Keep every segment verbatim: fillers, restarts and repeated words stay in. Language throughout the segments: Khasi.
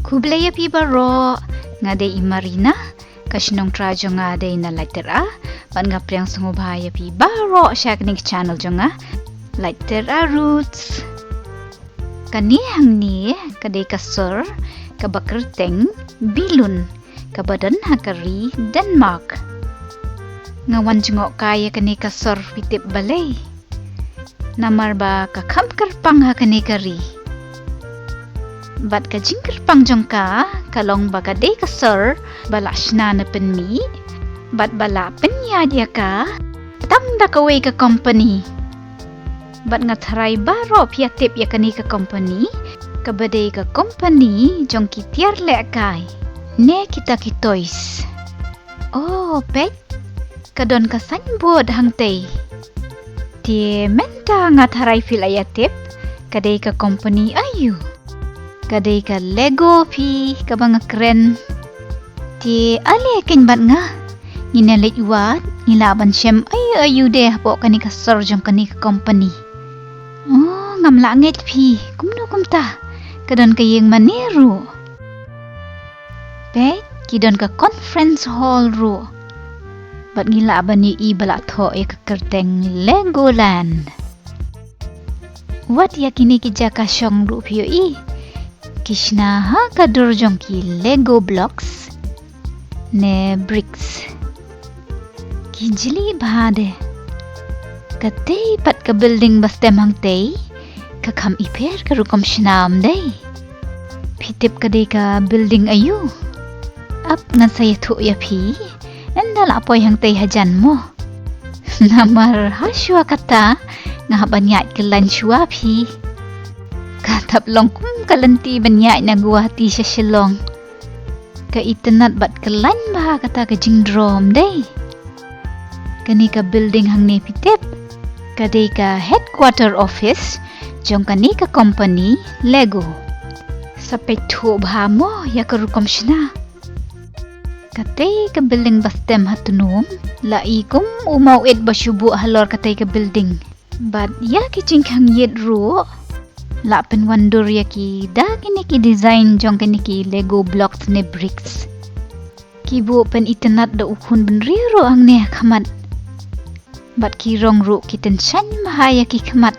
Khublei ïa phi baroh, nga dei i Marina, ka shnong trai jong nga dei na Laitera, bad nga pdiang sngewbha ïa phi baroh sha kane ka channel jong nga, Laitera Roots. Kane hangne ka dei ka sor kaba kyrteng Billund, kaba don ha ka ri Denmark. Nga wan jngoh kai ïa kane ka sor, phi tip balei? Namar ba ka kham kyrpang ha kane ka ri. Bad ka jingkyrpang jong ka ka long ba ka dei ka sor ba la shna na pynmih bad ba la pynïaid ïa ka tang da kawei ka company. Bad nga tharai baroh phi ïa tip ïa kane ka company, kaba dei ka company jong ki tiar lehkai ne kita ki toys. Oh, peit, ka don ka signboard hangtei. Te mynta nga tharai phi la ïa tip ka dei ka company aïu. Ka dei ka Lego phi, kaba nga kren. Te ale keiñ bad nga, ngin ïa leit wad, ngi lah ban shem aïu aïu de hapoh kane ka sor jong kane ka company. Oh, ngam lah ngeit phi, kumno kumta? Ka don ka ïing mane ruh. Peit, ki don ka conference hall ruh. Bad ngi lah ban ïohi ba la thoh ïa ka kyrteng Legoland. Wat ïa kine ki jaka shong ruh phi ïohi, ki shna ha ka dur jong ki Lego blocks ne bricks. Ki jli bha de. Katei pat ka building ba stem hangtei, ka kham ipher ka rukom shna ym dei? Phi tip ka dei ka building aïu? Ap, ngan sa ïathuh ïa phi ynda la poi hangtei hajan mo. Namar ha shuwa kata nga hap ban ïaid kyllain shuwa phi. Ka thap long kum ka lynti ban ïaid na Guwahati sha Shillong. Ka itynnad bad kyllain bha kata ka jingdro ym dei? Kane ka building hangne phi tip, ka dei ka headquarter office jong kane ka company Lego. Sa peit thuh bha mo ïa ka rukom shna. Katei ka building ba stem ha tnum, la i kum u mawit ba shu buh halor katei ka building. Bad ïa ki jingkhang ïit ruh la pynwandur ïa ki da kine ki design jong kine ki Lego blocks ne bricks. Ki buh pynitynnad da u khun bynriew ruh hangne ha khmat. Bad ki rong ruh ki tyngshaiñ bha ïa ki khmat.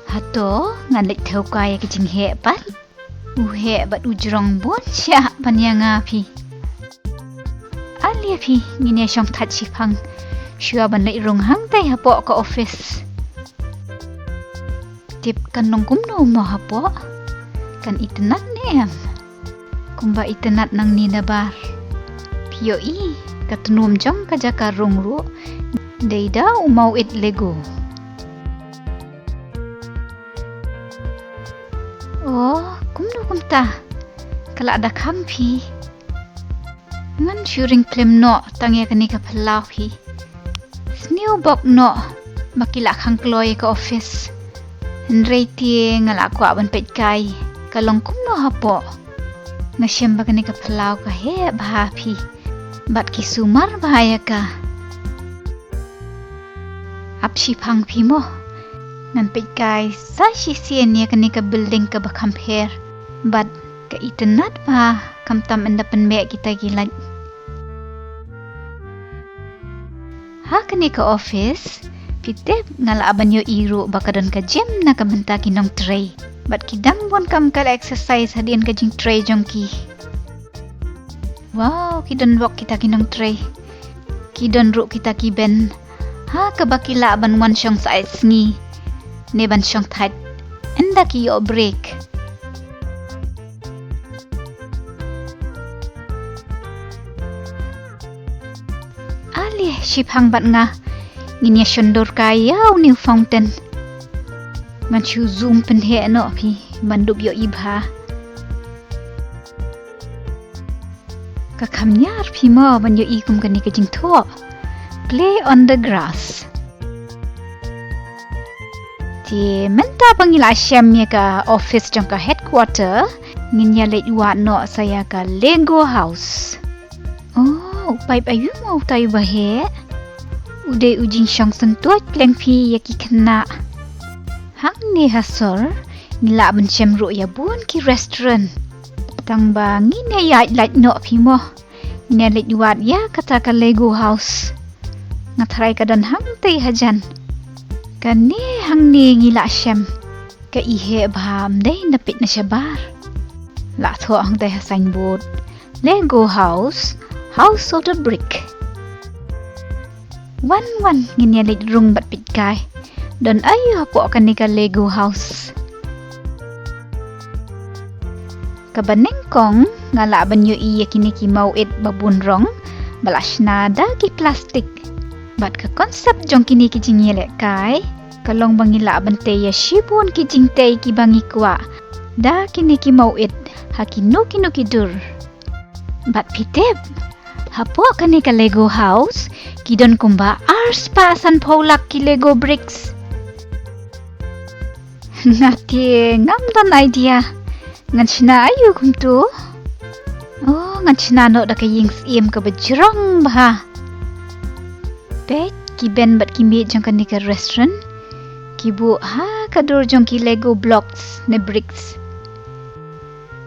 Hato ngan leit thew kai ïa ki jingheh pat. U heh bad u jrong bun shah ban ïa nga phi. Ale phi, ngin ïa shong thait shiphang shuwa ban leit rung hangtei hapoh ka office. Tip kan long kumno mo hapoh? Kan itynnad ne em? Kumba itynnad nangne nabar. Phi ïohi, ka tnum jong ka jaka rung ruh dei da u mawit Lego. Oh, kumno kumta? Ka la da khang phi. Ngan shu ring khlem noh tang ïa kane ka phyllaw phi. Sniew bok noh ba ki la khang kloi ïa ka office. Hynrei te nga la kwah ban peit kai ka long kumno hapoh. Nga shem ba kane ka phyllaw ka heh bha phi. Bad ki sumar bha ïa ka. Ap shiphang phi mo. Ngan peit kai sa shisien ïa kane ka building kaba kham pher bad ka itynnad bha, khamtam ynda pynbeh kita ki light. Ha kane ka office, phi tip nga lah ban ïohi ruh ba ka don ka gym na ka bynta ki nongtrei. Bad ki dang bun kam ka la exercise hadien ka jingtrei jong ki. Wow, ki don bok kita ki nongtrei. Ki don ruh kita ki bench ha kaba ki lah ban wan shong sa ai sngi ne ban shong thait ynda ki ïoh break. Ale, shiphang bad nga. Ngin ïa shon dur kai ïa une u fountain. Ngan shu zoom pynheh noh phi ban dup ïohi bha. Ka kham ñiar phi mo ban ïohi kum kane ka jingthoh. Play on the grass. Te mynta ba ngi la shem ïa ka office jong ka headquarter, ngin ïa leit wad noh sa ïa ka Lego house. Oh, u paip aïu mo utai uba heh? U dei u jingshong syntuid lem phi ïa ki khynnah. Hangne ha sor ngi lah ban shem ruh ïa bun ki restaurant. Tang ba ngin ïa ïaid lait noh phi mo. Ngin ïa leit wad ïa kata ka Lego house. Nga tharai ka don hangtei hajan. Kane hangne ngi lah shem. Ka i heh bha, ym dei na peit na shabar. Lah thoh hangtei ha signboard. Lego house, house out of brick. Wan wan ngin ïa leit rung bad peit kai. Don aiu hapoh kane ka Lego house. Kaba nyngkong nga lah ban ïohi ïa kine ki mawit ba bun rong ba la shna da ki plastik. Bad ka concept jong kine ki jingïalehkai ka long ba ngi lah ban tei ïa shibun ki jingtei kiba ngi kwah da kine ki mawit ha kino kino ki dur. Bad phi tip, hapoh kane ka Lego house ki don kumba arspah sanphew lak ki Lego bricks. Nga te ngam don idea. Ngan shna aiu kumto? Oh, ngan shna noh da ka ïing syiem kaba jrong bha. Peit ki Ben bad ki miet jong kane ka restaurant. Ki buh ha ka dur jong ki Lego blocks ne bricks.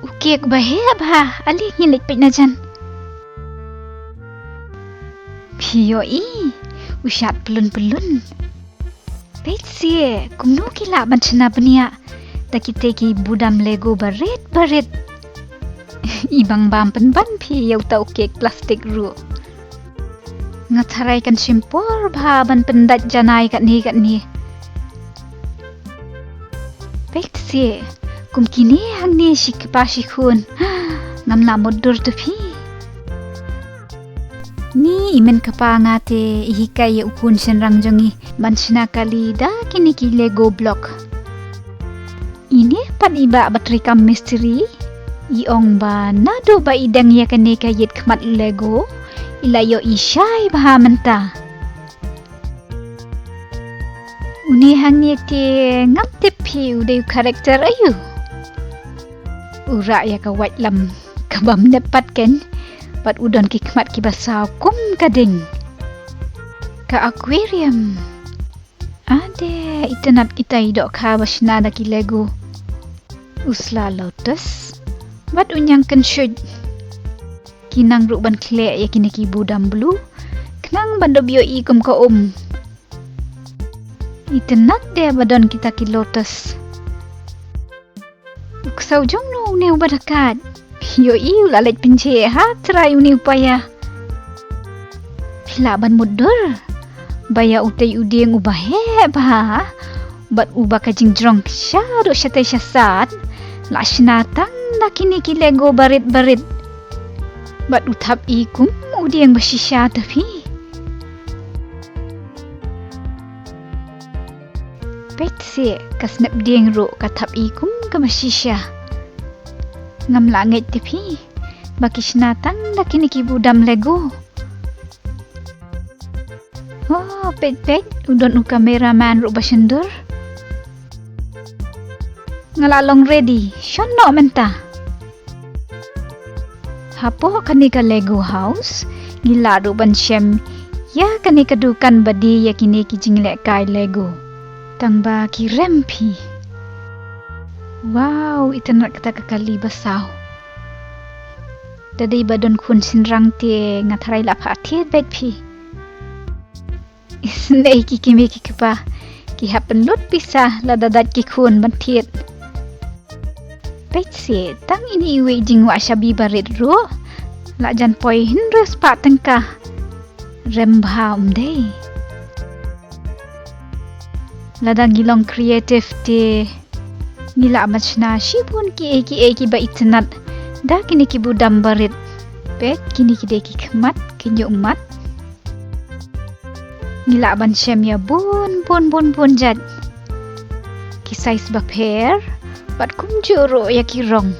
U kek ba heh bha, ale ngin leit peit na jan. Phi ïohi, u shad pyllun pyllun. Peit seh, kumno ki lah ban shna bniah da kitei ki budam Lego barit barit. I bang bam pynban phi ïa uta u kek plastik ruh. Nga tharai kan shim por bha ban pyndait janai katne katne. Peit seh, kum kine hangne shi kpa shi khun. Ngam lah mutdur te phi. Ni i mei kpa nga te i hikai ïa u khun shynrang jong ngi ban shna kali da kine ki Lego block. Ine pat i bah ba treikam mistri, i ong ba naduh ba i deng ïa kane ka ïit khmat Lego, i la ïohi shai bha mynta. Une hangne te ngam tip phi u dei u character aiu. U rah ïa ka waitlam kaba mynep pat ken, bad u don ki khmat kiba saw kum ka ding. Ka aquarium. Ade, itynnad kita i dohkha ba shna da ki Lego. U sla lotus bad u ñiangkynshuit. Ki nang ruh ban khleh ïa kine ki budam blue khnang ban da ïohi kum ka um. Itynnad de ba don kita ki lotus. U ksew jong no une uba da kat. Ïohi u la leit pynjhieh ha trai une u paia. Phi lah ban mutdur ba ïa utei u dieng uba heh bha bad uba ka jingjrong shaduh shatei shasat la shna tang na kine ki Lego barit barit. Bad u thap i kum u dieng ba shisha te phi. Peit seh, ka snep dieng ruh ka thap i kum kaba shisha. Ngam lah ngeit te phi ba ki shna tang da kine ki budam Lego. Oh, peit peit, u don u cameraman ruh ba shyndur. Nga la long ready, shon noh mynta. Hapoh kane ka Lego house ngi lah ruh ban shem ïa kane ka dukan ba die ïa kine ki jinglehkai Lego. Tang ba ki rem phi. Wow, itynnad kata ka kali ba saw. Da dei ba don khun shynrang te nga tharai lah phah thied beit phi. Isynei ki kmie ki kpa ki hap pynlut pisa lada dait ki khun ban thied. Peit seh, tang ine iwei i jingwah shabi barit ruh la jan poi hynriew spah tyngka. Rem bha um dei. Lada ngi long creative te ngi lah ban shna shibun kiei kiei kiba itynnad da kine ki budam barit. Peit kine ki dei ki khmat, ki ñiuhmat. Ngi lah ban shem ïa bun bun bun bun jait, ki size bapher bad kumjuh ruh ïa ki rong.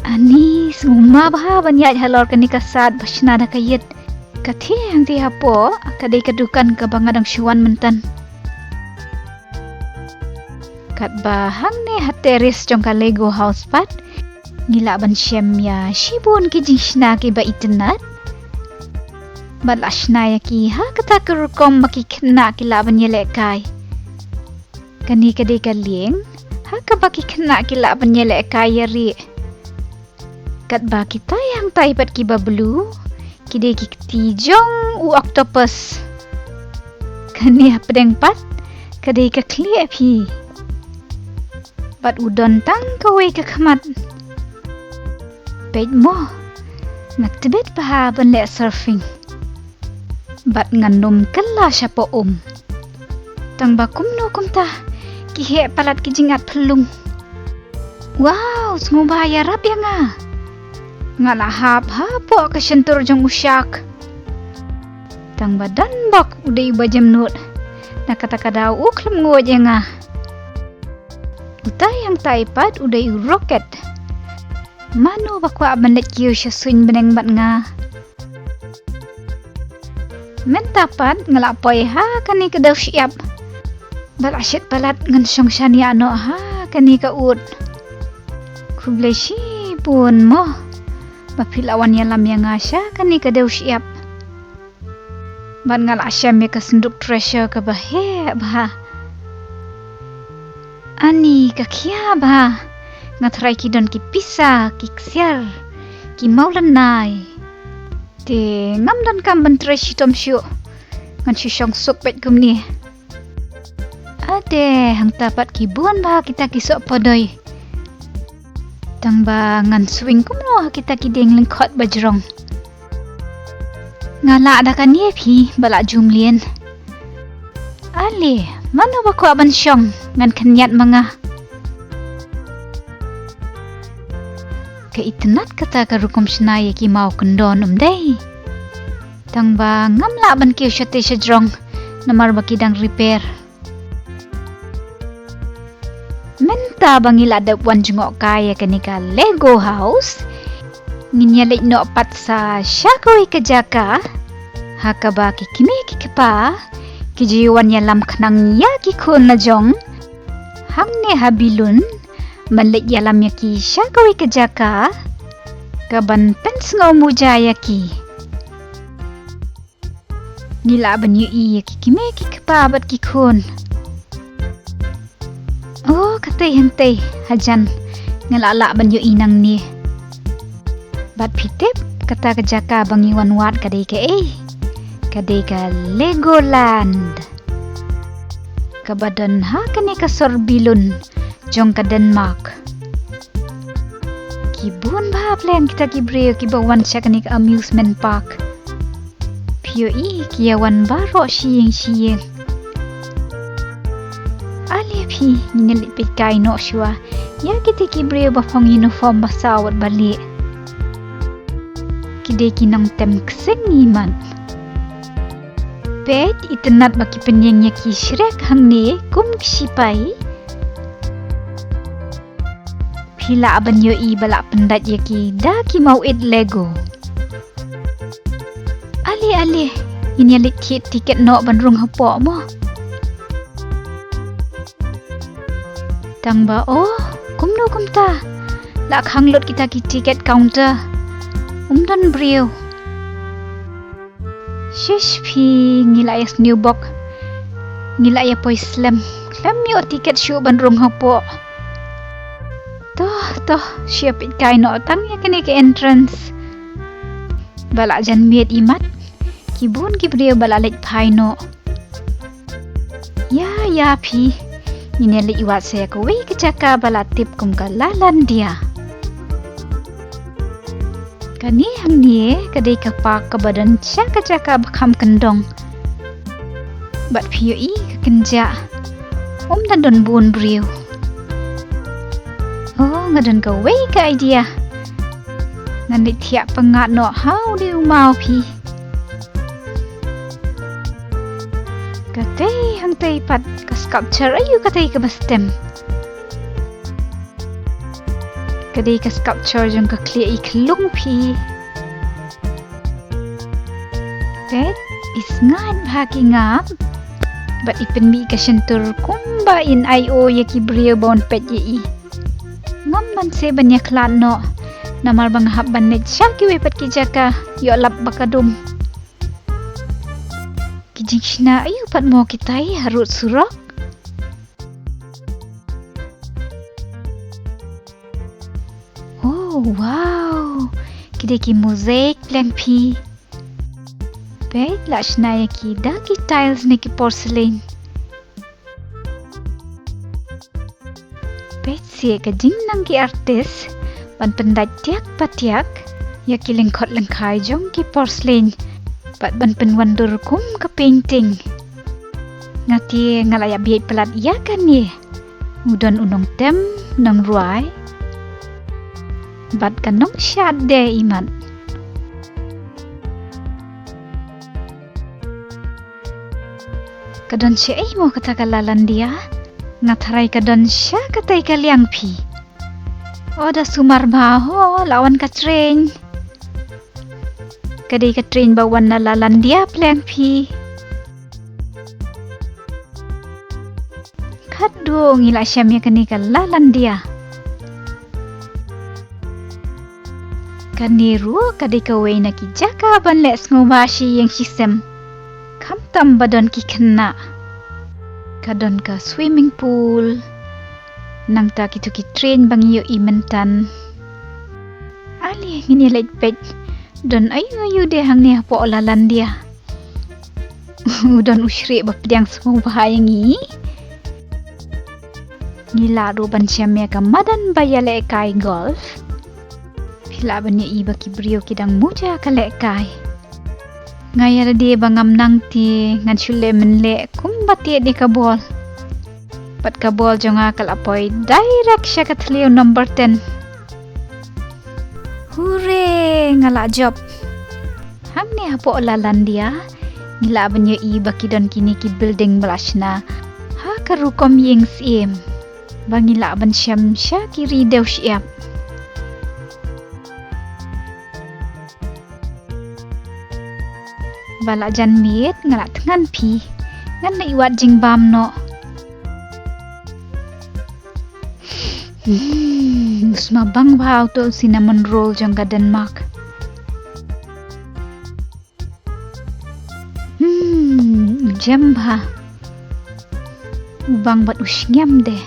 Ani, sngewma bha ban ïaid halor kane ka sad ba shna da ka ïit. Ka thiang te hapoh ka dei ka dukan kaba nga dang shu wan mynta. Katba hangne ha terrace jong ka Lego house pat ngi lah ban shem ïa shibun ki jingshna kiba itynnad. Bad lah shna ïa ki ha kata ka rukom ba ki khynnah ki lah ban ïalehkai. Kane ka dei ka lieng Ha kaba ki khynnah ki lah ban ïalehkai ïarieh. Katba kitai hangtai pat kiba blue, ki dei ki kti jong u octopus. Kane hapdeng pat, ka dei ka khlieh phi. Bad u don tang kawei ka khmat. Peit mo, nga tbit bha ban leh surfing. Bad ngan ym kylla shapoh um. Tang ba kumno kumta, ki heh palat ki jingat phyllung. Wow, sngewbha ïarap ïa nga. Nga la hap hapoh ka shyntur jong u shark. Tang ba don bok u dei uba jemnud. Na kata ka daw u khlem nguid ïa nga. Utai hangtai pat u dei u rocket. Mano ba kwah ban leit kiew sha suiñ bneng bad nga. Mynta pat nga la poi ha kane ka dew shyiap. Ba la shit palat ngan shong shaniah noh ha kane ka ut. Khublei shibun mo. Ba phi la wan ïalam ïa nga sha kane ka dew shyiap. Bad nga la shem ïa ka synduk treasure kaba heh bha. Ani ka khia bha. Nga tharai ki don ki pisa, ki ksiar, ki mawlynnai. Te ngam donkam ban trei shitom shuh. Ngan shu shong suk beit kumne. Ade, hangta pat ki bun bha kita ki soh podoi. Tang ba ngan swing kumno ha kita ki dieng lyngkhot ba jrong. Nga lah da kane phi ba lah jum lien. Ale, mano ba kwah ban shong ngan khynñiat ma nga. Ka itynnat kata ka rukom shna ïa ki maw kyndon, ym dei? Tang ba ngam lah ban kiew shatei shajrong namar ba ki dang repair. Mynta ba ngi la dep wan jngoh kai ïa kane ka Lego house, ngin ïa leit noh pat sa sha kawei ka jaka ha kaba ki kmie ki kpa ki ju wan ïalam khnang ïa ki khun la jong. Hangne ha Bilun ban leit ïalam ïa ki sha kawei ka jaka kaban pynsngew muja ïa ki. Ngi lah ban ïohi ïa ki kmie ki kpa bad ki khun. Oh, katei hangtei hajan nga lah lah ban ïohi nangne. Bad phi tip kata ka jaka ba ngi wan wad ka dei kaei? Ka dei ka Legoland. Kaba don ha kane ka sor Bilun jong ka Denmark. Ki bun bha pleng kita ki briew kiba wan sha kane ka amusement park. Phi ïohi ki ïa wan baroh shi ïing shi ïing. Ale phi, ngin ïa leit peitkai noh shuwa ïa kita ki briew ba phong uniform ba saw bad ba lieh. Ki dei ki nongtem ksing imat. Peit, itynnat ba ki pynïeng ïa ki shrek hangne kum ki shipai. Phi lah ban ïohi ba lah pyndait ïa ki da ki mawit Lego. Ale ale, ngin ïa leit thied tiket noh ban rung hapoh mo. Tang ba oh, kumno kumta la khang lut kita ki tiket counter. Um don briew. Shish phi, ngi la ïa sniew bok. Ngi la ïa poi slem. Khlem ïoh tiket shuh ban rung hapoh. Toh toh, shu ïa peitkai noh tang ïa kane ka entrance. Ba la jan miet imat. Ki bun ki briew ba la leit phai noh. Ïa ïa phi, ngin ïa leit wad sa ïa kawei ka jaka ba la tip kum ka Lalandia. Kane hangne ka dei ka park kaba don sha ka jaka ba kham kyndong. Bad phi ïohi ka kynjah, um da don bun briew. Oh, nga don kawei ka idea. Ngan leit thiah pyngngad noh ha u dei u maw phi. Katei hangtei pat ka sculpture aiu katei kaba stem. Ka dei ka sculpture jong ka khlieh i khlung phi. Peit, i sngaid bha ki ngap. Bad i pynmih ka shyntur kumba in ai o ïa ki briew ba wan peit ïa i. Ngam banse ban ïa khlad noh. Namar ba nga hap ban leit sha kiwei pat ki jaka ïoh lap ba ka dum. Ki jingshna aiu pat mo kitai harud surok. Wow, ki dei ki mosaic pleng phi. Peit, la shna ïa ki da ki tiles ne ki porcelain. Peit seh ka jingnang ki artist ban pyndait tiak pa tiak ïa ki lyngkhot lyngkhai jong ki porcelain bad ban pynwandur kum ka painting. Nga te nga la ïa bieit palat ïa kane. U don u nongtem, nongrwai bad ka nongshad de imat. Ka don shaei mo kata ka Lalandia? Nga tharai ka don sha katei ka liang phi. O da sumar bha ho, la wan ka train. Ka dei ka train ba wan na Lalandia pleng phi. Khatduh ngi la shem ïa kane ka Lalandia. Kane ruh ka dei kawei na ki jaka ban leh sngewbha shi ïing shi sem. Khamtam ba don ki khynnah. Ka don ka swimming pool. Nangta kito ki train ba ngi ïohi myntan. Ale ngin ïa leit peit. Don aiu aiu de hangne hapoh Lalandia. U don u shrieh ba pdiang sngewbha ïa ngi. Ngi lah ruh ban shem ïa ka madan ba ïalehkai golf. Phi lah ban ïohi ba ki briew ki dang muja ka lehkai. Nga ïa lade ba ngam nang te ngan shu leh mynleh kumba tied ïa ka bol. Bad ka bol jong nga ka la poi direct sha ka thliew number ten. Hure, nga la jop. Hangne hapoh Lalandia ngi lah ban ïohi ba ki don kine ki building ba la shna ha ka rukom ïing syiem ba ngi lah ban shem sha ki ri dewsyiap. Ba la jan miet nga la thngan phi. Ngan leit wad jingbam noh. Hmm, u sma bang bha uto u cinnamon roll jong ka Denmark. Hmm, u jem bha. U bang bad u shngiam de.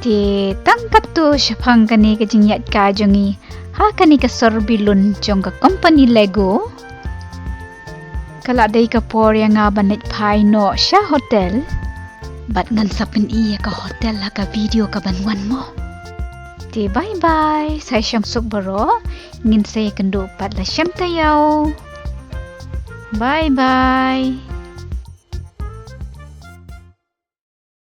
Te tang katto shaphang kane ka jingïaid kai jong ngi ha kane ka sor bilun jong ka company Lego. Ka la dei ka por ïa nga ban leit phai noh sha hotel. Bad ngan sa pyni ïa ka hotel ha ka video ka ban wan mo. Te bye bye, sa ïa shong suk baroh, ngin sa ïakynduh pat la shem taïew. Bye bye.